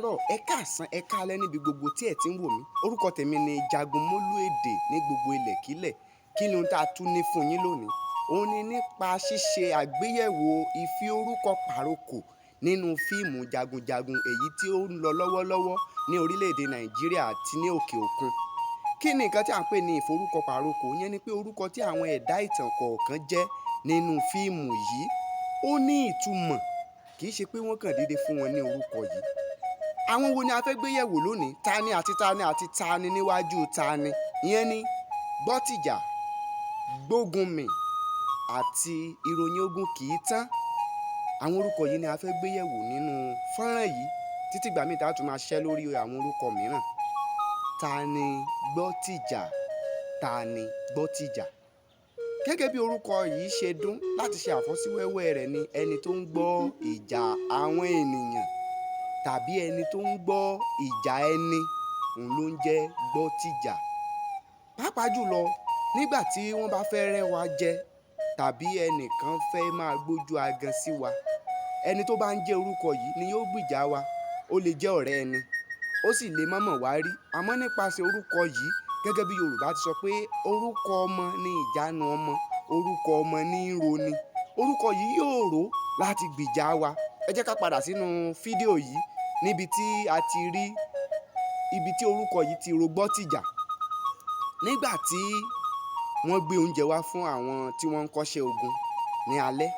Káàárọ̀, ẹ káàsán, ẹ káalẹ́ níbi gbogbo tí ẹ ti ń wò mí. Orúkọ tèmi ni Jagunmólú Èdè ní gbogbo ilẹ̀kílẹ̀. Kí ni ohun tá a tún ní fún yín lónìí? Òun ni nípa ṣíṣe àgbéyẹ̀wò ìfi orúkọ pàrokò nínú fíìmù jagunjagun èyí tí ó ń lọ lọ́wọ́lọ́wọ́ ní orílẹ̀-èdè Nàìjíríà àti ní òkè òkun. Kí ni nǹkan tí à ń pè ní ìforúkọ pàrokò? Ìyẹn ni pé orúkọ tí àwọn ẹ̀dá ìtàn kọ̀ọ̀kan jẹ́ nínú fíìmù yìí ó ní ìtumọ̀, kì í ṣe pé wọ́n kàn déédé fún wọn ní orúkọ yìí. Àwọn wo ni a fẹ́ gbé yẹ̀wò lónìí? Tani àti tani àti tani níwájú tani? Ìyẹn ni Gbọ́tìjà, Gbógunmì àti Ìròyìn Ogun Kì í Tán. Àwọn orúkọ yìí ni a fẹ́ gbé yẹ̀wò nínú fọ́nrán yìí títí ìgbà míì tá a tún máa ṣiṣẹ́ lórí àwọn orúkọ mìíràn. Ta ni Gbọ́tìjà? Ta ni Gbọ́tìjà? Gẹ́gẹ́ bí orúkọ yìí ṣe dún, láti ṣe àfọ́síwẹ́wẹ́ rẹ̀ ni ẹni tó ń gbọ́ ìjà àwọn ènìyàn tàbí ẹni tó ń gbọ́ ìjà ẹni, òun ló ń jẹ́ Gbọ́tìjà. Pàápàá jùlọ nígbà tí wọ́n bá fẹ́ rẹ́ wa jẹ tàbí ẹnìkan fẹ́ máa gbójú agan sí wa, ẹni tó bá ń jẹ́ orúkọ yìí ni yóò gbìjà wa. Ó lè jẹ́ ọ̀rẹ́ ẹni, ó sì lè má mọ̀ wá rí. Àmọ́ nípasẹ̀ orúkọ yìí, gẹ́gẹ́ bí Yorùbá ti sọ pé orúkọ ọmọ ni ìjánu ọmọ, orúkọ ọmọ ní í roni, orúkọ yìí yóò ró láti gbìjà wa. Ẹ jẹ́ ká padà sínú fídíò yìí níbi tí a ti rí ibi tí orúkọ yìí ti ro Gbọ́tìjà. Nígbà tí wọ́n gbé oúnjẹ wá fún àwọn tí wọ́n ń kọ́ṣẹ́ ogun ní alẹ́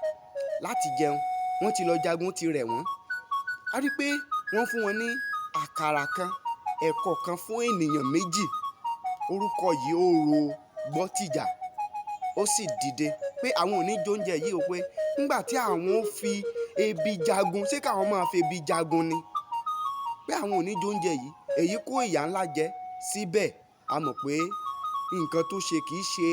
láti jẹun, wọ́n ti lọ jagun, ti rẹ̀ wọ́n. A rí pé wọ́n fún wọn ní àkàrà kan, ẹ̀kọ kan fún ènìyàn méjì. Orúkọ yìí ó ro Gbọ́tìjà, ó sì dìde pé àwọn ò ní jẹ oúnjẹ yìí o, pé nígbà tí àwọn ó fi ebi jagun, ṣé káwọn máa fi ebi jagun ni? Pé àwọn ò ní jẹ oúnjẹ yìí. Èyí kó ìyà ńlá jẹ síbẹ̀. A mọ̀ pé nǹkan tó ṣe kì í ṣe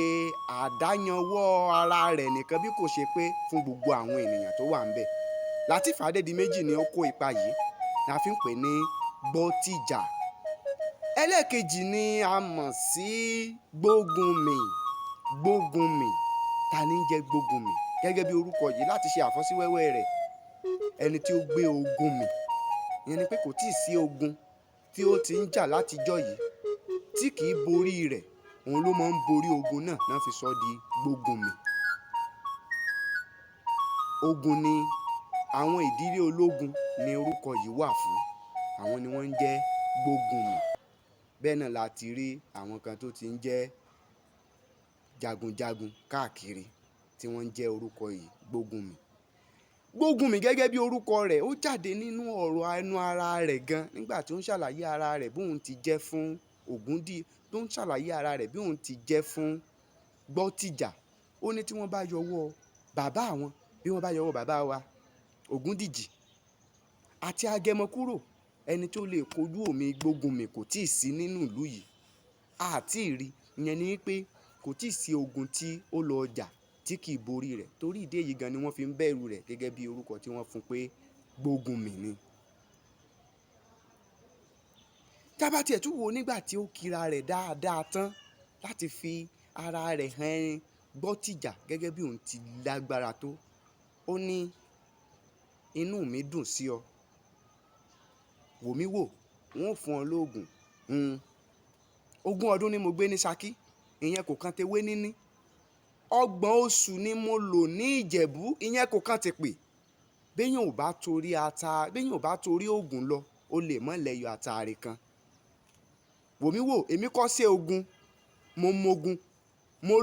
àdáyanwọ́ ara rẹ̀ nìkan bí kò ṣe pé fún gbogbo àwọn ènìyàn tó wà ńbẹ̀. Lateef Adédìméjì ni ó kó ipa yìí la fi ń pè ní Gbọ́tìjà. Ẹlẹ́ẹ̀kejì ni a mọ̀ sí Gbógunmì. Gbógunmì, ta ni ń jẹ́ Gbógunmì? Gẹ́gẹ́ bí orúkọ yìí láti ṣe àfọ́síwẹ́wẹ́ rẹ̀, ẹni tí ó gbé ogun mì. Ìyẹn ni pé kò tíì sí ogun tí ó ti ń jà látijọ́ yìí tí kì í borí rẹ̀, òun ló máa ń borí ogun náà, náà fi sọ di Gbógunmì. Ogun ni àwọn ìdílé ológun ni orúkọ yìí wà fún. Àwọn ni wọ́n ń jẹ́ Gbógunmì. Bẹ́ẹ̀ náà la ti rí àwọn kan tó ti ń jẹ́ jagunjagun káàkiri tí wọ́n ń jẹ́ orúkọ yìí, Gbógunmì. Gbógunmì gẹ́gẹ́ bí orúkọ rẹ̀, ó jáde nínú ọ̀rọ̀ ẹnu ara rẹ̀ gan nígbà tí ó ń ṣàlàyé ara rẹ̀ bí òun ti jẹ́ fún Ògúndì, tó ń ṣàlàyé ara rẹ̀ bí òun ti jẹ́ fún Gbọ́tìjà. Ó ní tí wọ́n bá yọwọ́ bàbá àwọn, bí wọ́n bá yọwọ́ bàbá wa Ògúndìjì àti Agẹmọ kúrò, ẹni tó lè kojú omi Gbógunmì kò tíì sí nínú ìlú yìí. A tí ì rí. Ìyẹn ni pé kò tíì sí ogun tí ó lọ jà tí kì í borí rẹ̀. Torí ìdí èyí gan ni wọ́n fi ń bẹ̀rù rẹ̀ gẹ́gẹ́ bí orúkọ tí wọ́n fún pé Gbógunmì ni. Tá bá tiẹ̀ tún wò nígbà tí ó kira rẹ̀ dáadáa tán láti fi ara rẹ̀ hàn Gbọ́tìjà gẹ́gẹ́ bí òun ti lágbára tó, ó ní inú mi dùn sí ọ. Wò mí wò, n ó fún ọ lóògùn. Ogún ọdún ni mo gbé ní Ṣakí, ìyẹn kò kan tewé níní. Ọgbọ̀n oṣù ni mo lò ní Ìjẹ̀bú, ìyẹn kò kan tèpè. Béèyàn ò bá torí ata, béèyàn ò bá torí òògùn lọ, ó lè mọ́ lẹ́yọ atare kan. Wò mí wò, èmi kọ́ sí ogun, mo mogun, mo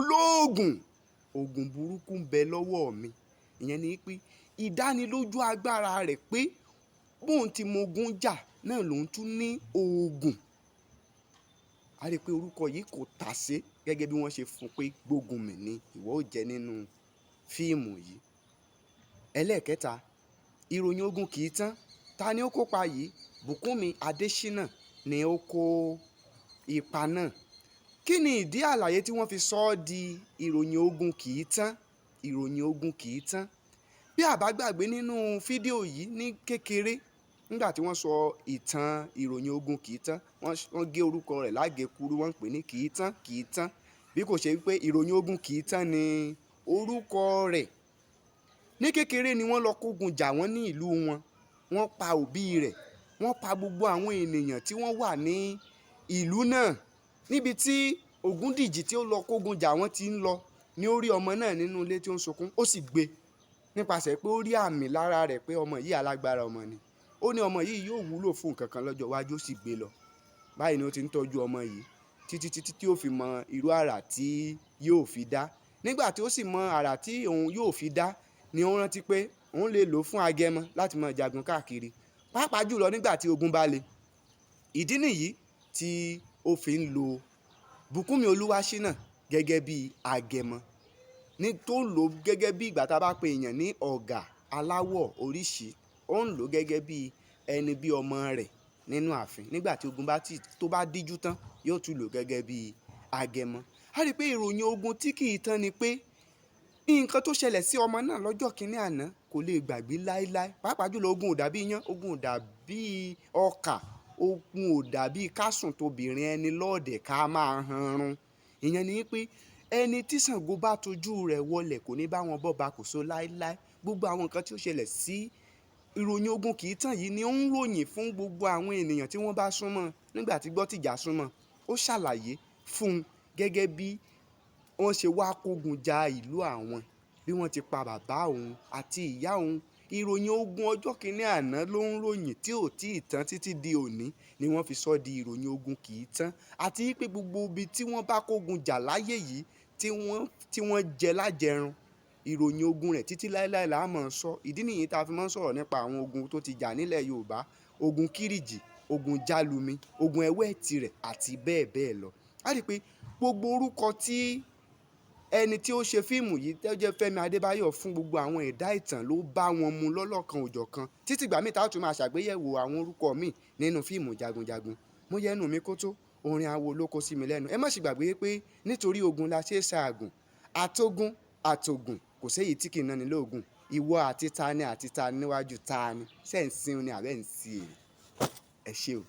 lóògùn, òògùn burúkú ń bẹ lọ́wọ́ mi. Ìyẹn ni pé ìdánilójú agbára rẹ̀ pé bóun ti mogun jà náà lòun tún ní òògùn. A rí pé orúkọ yìí kò tàsé gẹ́gẹ́ bí wọ́n ṣe fún pé Gbógunmì ni ìwọ ó jẹ́ nínú fíìmù yìí. Ẹlẹ́ẹ̀kẹta, Ìròyìn Ogun Kì í Tán. Ta ni ó kópa yìí? Bùkúnmi Adéṣínà ni ó kó ipa náà. Kí ni ìdí àlàyé tí wọ́n fi sọ ọ́ di Ìròyìn Ogun Kì í Tán? Ìròyìn Ogun Kì í Tán. Bí a bá gbàgbé nínú fídíò yìí ní kékeré, nígbà tí wọ́n sọ ìtàn Ìròyìn Ogun Kì í Tán, wọ́n gé orúkọ rẹ̀ lágékúrú, wọ́n ń pè ní Kì í Tán, Kì í Tán. Bí kò ṣe wípé Ìròyìn Ogun Kì í Tán ni orúkọ rẹ̀. Ní kékeré ni wọ́n lọ kógun jà wọ́n ní ìlú wọn. Wọ́n pa òbí rẹ̀, Wọ́n pa gbogbo àwọn ènìyàn tí wọ́n wà ní ìlú náà. Níbi tí Ògúndìjì tí ó lọ kógun jà wọ́n ti ń lọ ni ó rí ọmọ náà nínú ilé tí ó ń sunkún. Ó sì gbé nípasẹ̀ pé ó rí àmì lára rẹ̀ pé ọmọ yìí alágbára ọmọ ni. Ó ní ọmọ yìí yóò wúlò fún nǹkan kan lọ́jọ́ iwájú, ó sì gbé lọ. Báyìí ni ó ti ń tọ́jú ọmọ yìí títí títí tí ó fi mọ irú àrà tí yóò fi dá. Nígbà tí ó sì mọ àrà tí òun yóò fi dá ni ó rántí pé òun lè lò ó fún agẹmọ láti máa jagun káàkiri, pàápàá jùlọ nígbà tí ogun bá le. Ìdí nìyí tí ó fi ń lo Bùkúnmi Olúwaṣínà gẹ́gẹ́ bí agẹmọ, ní tó ń lò gẹ́gẹ́ bí ìgbà tá a bá pe èèyàn ní ọ̀gà aláwọ̀ oríṣi. Ó ń lò gẹ́gẹ́ bí ẹni bí ọmọ rẹ̀ nínú ààfin. Nígbà tí ogun bá ti tó bá díjú tán, yóò tún lò gẹ́gẹ́ bí agẹmọ. A rí i pé ìròyìn ogun tí kì í tán ni pé nǹkan tó ṣẹlẹ̀ sí ọmọ náà lọ́jọ́ kìíní àná kò lè gbàgbé láéláé. Pàápàá jùlọ, ogun ò dàbí iyán, ogun ò dàbí ọkà, ogun ò dàbí kásùn tóbìnrin ẹni lọ́ọ̀dẹ̀ ká máa hanrun. Ìyẹn ni pé ẹni tí Ṣàngó bá tojú rẹ̀ wọlẹ̀ kò ní bá wọn bọ́ba kò so láéláé. Gbogbo àwọn nǹkan tí ó ṣẹlẹ̀ sí ìròyìn ogun kì í tàn yìí ni ó ń ròyìn fún gbogbo àwọn ènìyàn tí wọ́n bá súnmọ́. Nígbà tí Gbọ́tìjà súnmọ́, ó ṣàlàyé fún un gẹ́gẹ́ bí wọ́n ṣe wá kógun ja ìlú àwọn, bí wọ́n ti pa bàbá òun àti ìyá òun. Ìròyìn ogun ọjọ́ kìíní àná ló ń ròyìn tí ò tí ì tán títí di òní ni wọ́n fi sọ di ìròyìn ogun kì í tán. Àti pé gbogbo ibi tí wọ́n bá kógun jà láyé yìí tí wọ́n jẹ lájẹrun, ìròyìn ogun rẹ̀ títí láéláé là á máa sọ. Ìdí nìyí tá a fi máa ń sọ̀rọ̀ nípa àwọn ogun tó ti jà nílẹ̀ Yorùbá: ogun Kírìjì, ogun Jálumi, ogun Ẹwẹ́tìrẹ̀ àti bẹ́ẹ̀ bẹ́ẹ̀ lọ. A rí i pé gbogbo orúkọ tí ẹni tí ó ṣe fíìmù yìí tó jẹ́ Fẹ́mi Adébáyọ̀ fún gbogbo àwọn ẹ̀dá ìtàn ló bá wọn mu lọ́lọ́kan òjọ̀kan. Títí ìgbà míì tá a tún máa ṣàgbéyẹ̀wò àwọn orúkọ míì nínú fíìmù Jagunjagun. Mo yẹnu mi kó tó orin awo ló kó sí mi lẹ́nu. Ẹ má sì gbàgbé pé nítorí ogun la ṣe é ṣaàgùn, àtogun àtògùn kò séyìí tí kì í náni lóògùn. Ìwọ àti tani àti tani níwájú tani, ṣé ẹ̀ ń sin ni àbẹ́ ń si èrè? Ẹ ṣé o.